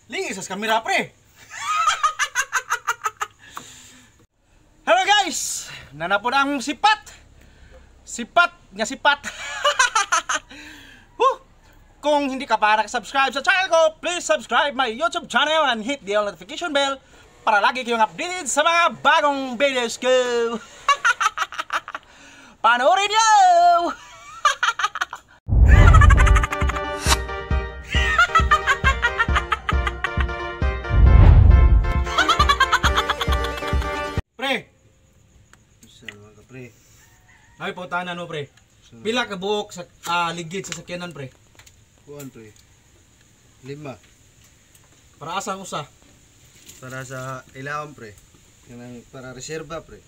Lingis sa kamera, pre. Hello guys! Nanapod ang sipat! Sipat nga sipat! Huh! Kung hindi ka pa nakasubscribe sa channel ko, please subscribe my YouTube channel and hit the notification bell para lagi kayong updated sa mga bagong videos ko. Panoorin niyo! Pre! Pre. Ay, pangutanan mo, pre. Pila ka buok sa ligid sa sakyanan, pre? Kuan, pre. 5. Para asa ang usa? Para sa ilawom, pre. Kanang para reserba, pre.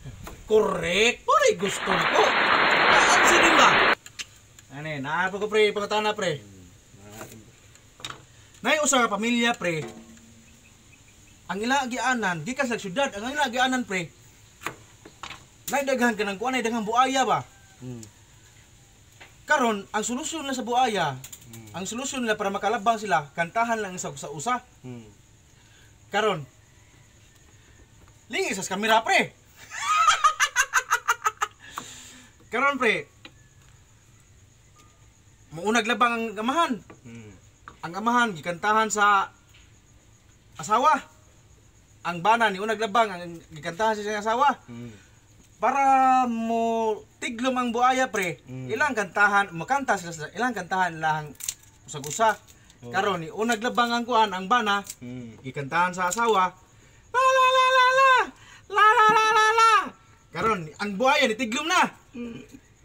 Correct. Pare gusto nako. Ang sige ba? Ani, naa ko, pre, pangutana, pre. Nay usa ka pamilya, pre. Ang ila gianan gikan sa syudad, ang ila gianan, pre. Nay daghan kanang kuan, nay daghang buaya ba? Karon, ang solusyon nila sa buaya, ang solusyon nila para makalabang sila, kantahan lang sa usa. Karon, lingis sa kamera, pre. Karon, pre, muunag labang ang amahan. Ang amahan gikantahan sa asawa. Ang bana ni unag labang ang gikantahan sa siyang asawa. Para mo tiglom ang buaya, pre. Ilang kantahan, makanta sila sa ilang kantahan lang usag-usa. Oh. Karon ni unag labang ang kuan ang bana, gikantahan sa asawa. La la la la la. La la la la la. Karon ang buaya ni tiglom na.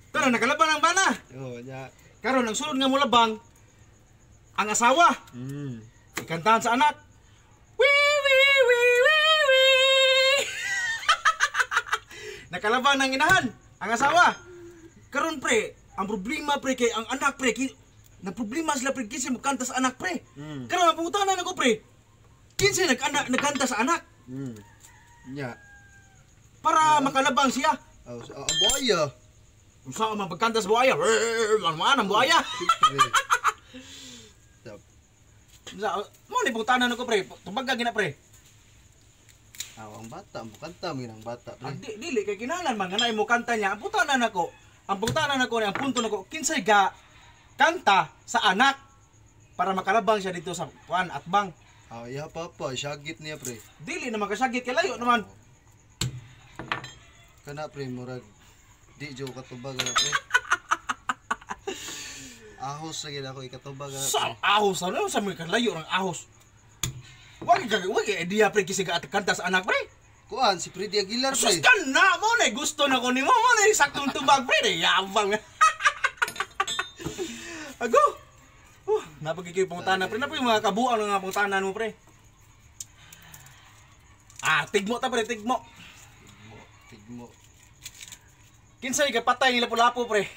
Karon nakalaban ang bana. Oh, nya. Karon ang sulod nga molabang ang asawa. Gikantahan sa anak. Wee wee wee wee wee. Nakalaban ang inahan, ang asawa. Karon, pre, ang problema, pre, kay ang anak, pre, na problema sila, pre, kinsa mo kanta sa anak, pre. Karon ang pangutana nako, pre. Kinsa nag-anak nagkanta sa anak? Nya. Para makalabang siya. Oh, so, ang buaya. Unsa man pagkanta sa buaya? Ano ang buaya? Stop. Unsa mo ni pangutana nako, pre? Tubaga gina, pre. Ah, ang bata, mo kanta mo ang bata, pre. Ang dili kay kinahanglan man nga mo kanta niya. Ang pangutana nako, ang pangutana nako ni ang punto nako, kinsay ga kanta sa anak para makalabang siya dito sa kuan atbang. Ah, iya papa, syagit niya, pre. Dili naman kasagit kay layo naman. Kana, pre, murag di jo katubag na, pre. Ahos sa gid ako ikatubag na, Sa pre. ahos ano sa mga kalayo ng ahos. Wag ka wag idea, pre, kasi ga kanta sa anak, pre. Kuan si Freddy Aguilar, Sus pre. ka na mo na gusto na ko nimo mo na saktong tubag, pre, yabang. Ago. Napagigil pangutana, pre, napag mga kabuang nga pangutana mo, pre. Ah, tigmo ta, pre, tigmo. Tigmo, tigmo. Kinsay ka patay ni Lapu-Lapu, pre?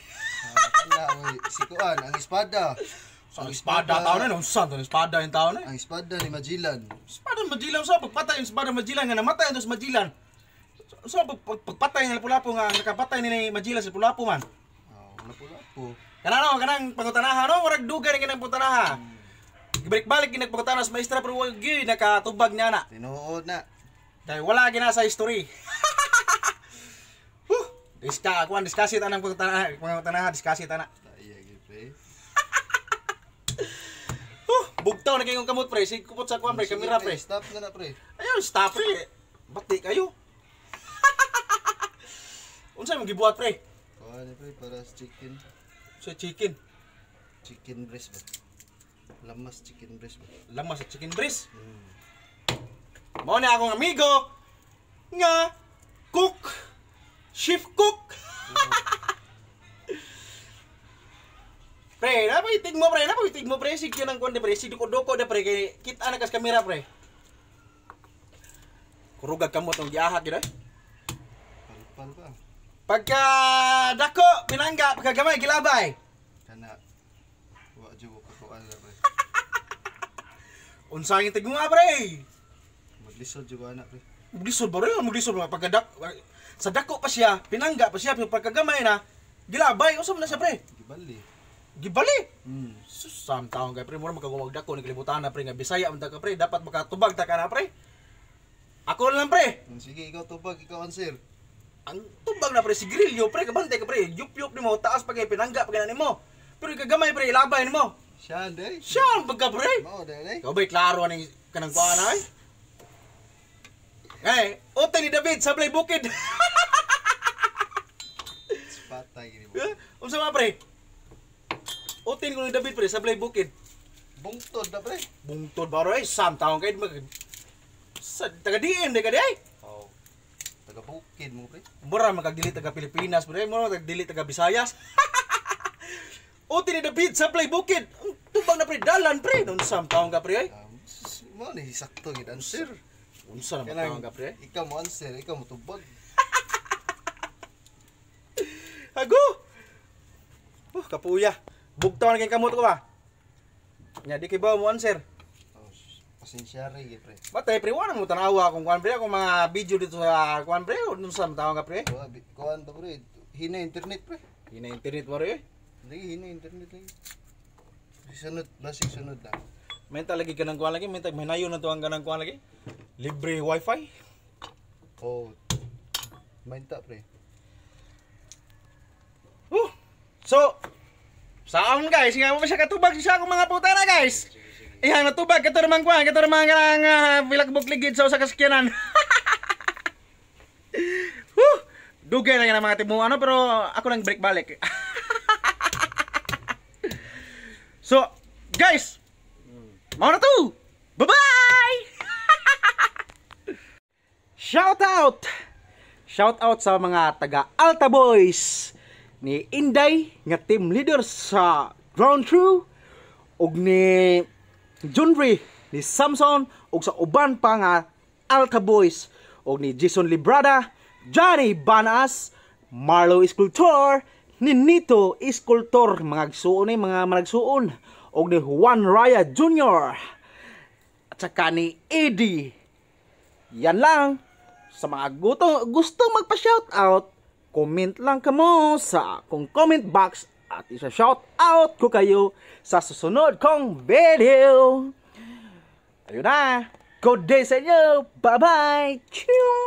Ah, kana, oy, si kuan ang espada. Sa espada tao na, unsa to espada yung tao na? Ang espada ni Magellan. Espada ni Magellan sa pagpatay ang espada ni Magellan nga namatay ang Magellan. Sa pagpatay ni Lapu-Lapu nga nakapatay ni Magellan sa Lapu-Lapu man. Ah, Lapu-Lapu. Kana no, kanang pangutanaha no, murag dugay na kanang pangutanaha. Gibalik-balik gid nagpangutana sa maestra pero wag gyud nakatubag niya na. Tinuod na. Dahil wala gina sa history. Huh, diska kuan diskasi tanang pangutanaha, pangutanaha diskasi tana. Iya gyud, pre. Huh, bugtaw na kayong kamot, pre. Sige kupot sa kuan, pre, Sige, kamera, pre. Stop na na, pre. Ayun, stop, pre. Bati kayo. Unsa imong gibuhat, pre? Kuan ni, pre, para sa chicken. Sa chicken. Chicken breast ba? Lamas chicken breast ba? Lamas sa chicken breast. Mao na akong amigo nga cook. Chef cook. Pre, napaitig mo, pre, napaitig mo, pre. Sige nang kuan pre, sige doko-doko na, pre, kay kita na kas kamera, pre. Kurugag kamot ang giahak gid, eh. Palpal pa. Pagka dako, pinangga, pagka gamay gilabay. Kana wa jud ko kakuan na, pre. Unsa ang tigmo nga, pre? Maglisod jud ko ana, pre. Maglisod ba rin? Maglisod ba? Pagka sa dako pa siya, pinangga pa siya, pero pagkagamay na, gilabay, unsa man na siya, pre? Gibali. Gibali. Sus, sam taong kay pre, mura magkagumagdako ni kalibutan na, pre, nga Bisaya man ta ka, pre, dapat makatubag ta ka na, pre. Ako na lang, pre. Sige, ikaw tubag, ikaw answer. Ang tubag na, pre, si Grillo, pre, kabantay ka, pre, yup-yup nimo, taas pa kay pinangga pa kay nimo. Pero ikagamay, pre, ilabay nimo. Siya, day. Siya ang pagka, pre. Mao day. Ikaw ba'y klaro aning kanang kuan ay? Eh, ote ni David sablay bukid. Patay gini mo. Unsa man, pre? Ote ni David, pre, sablay bukid. Bungtod na, pre. Bungtod ba ro eh, sam taong kay mag sa taga DM di ka di ay. Oh. Taga bukid mo, pre. Mura magkagdili taga Pilipinas, pre, mura magkagdili taga Visayas. Ote ni David sablay bukid. Ang tubang na, pre, dalan, pre. Unsa man taong ka, pre ay? Mao ni sakto gid answer. Unsa naman taong ka, pre? Ikaw mo answer, ikaw mo tubag. Hago. Oh, kapuya. Bugtaw na kay kamot ko ba? Nya di kay ba mo answer? Oh, pasensya rin gid, pre. Batay, pre, wala mo tanawa kung kuan, pre, akong mga video dito sa kuan, pre, unsa man taong ka, pre? Kuan ba, pre? Hina internet, pre. Hina internet mo pre. Lagi hina internet lagi. Sunod, basig sunod na. May lagi kanang kuan lagi, may tag mahinayon na to ang kanang kuan lagi. Libre wifi. Oh. Mainta, pre. So, saan guys, nga mo pa siya katubag siya akong mga puta na, guys. Ihang natubag kato naman kuan, kato naman kanang bilakbok ligid sa usa ka sakyanan. Woo! Dugay na yan ang mga timuan ano, pero ako lang break balik. So, guys, mao na to. Bye-bye! Shout out! Shout out sa mga taga Alta Boys ni Inday nga team leader sa Ground Crew ug ni Junri, ni Samson ug sa uban pa nga Alta Boys ug ni Jason Librada, Johnny Banas, Marlo Escultor, ni Nito Escultor, mga gsuon ni mga managsuon ug ni Juan Raya Jr. at saka ni Eddie. Yan lang. Sa mga gusto magpa-shoutout, comment lang kamo sa akong comment box at isa-shout out ko kayo sa susunod kong video. Ayun na. Good day sa inyo. Bye-bye. Cheers!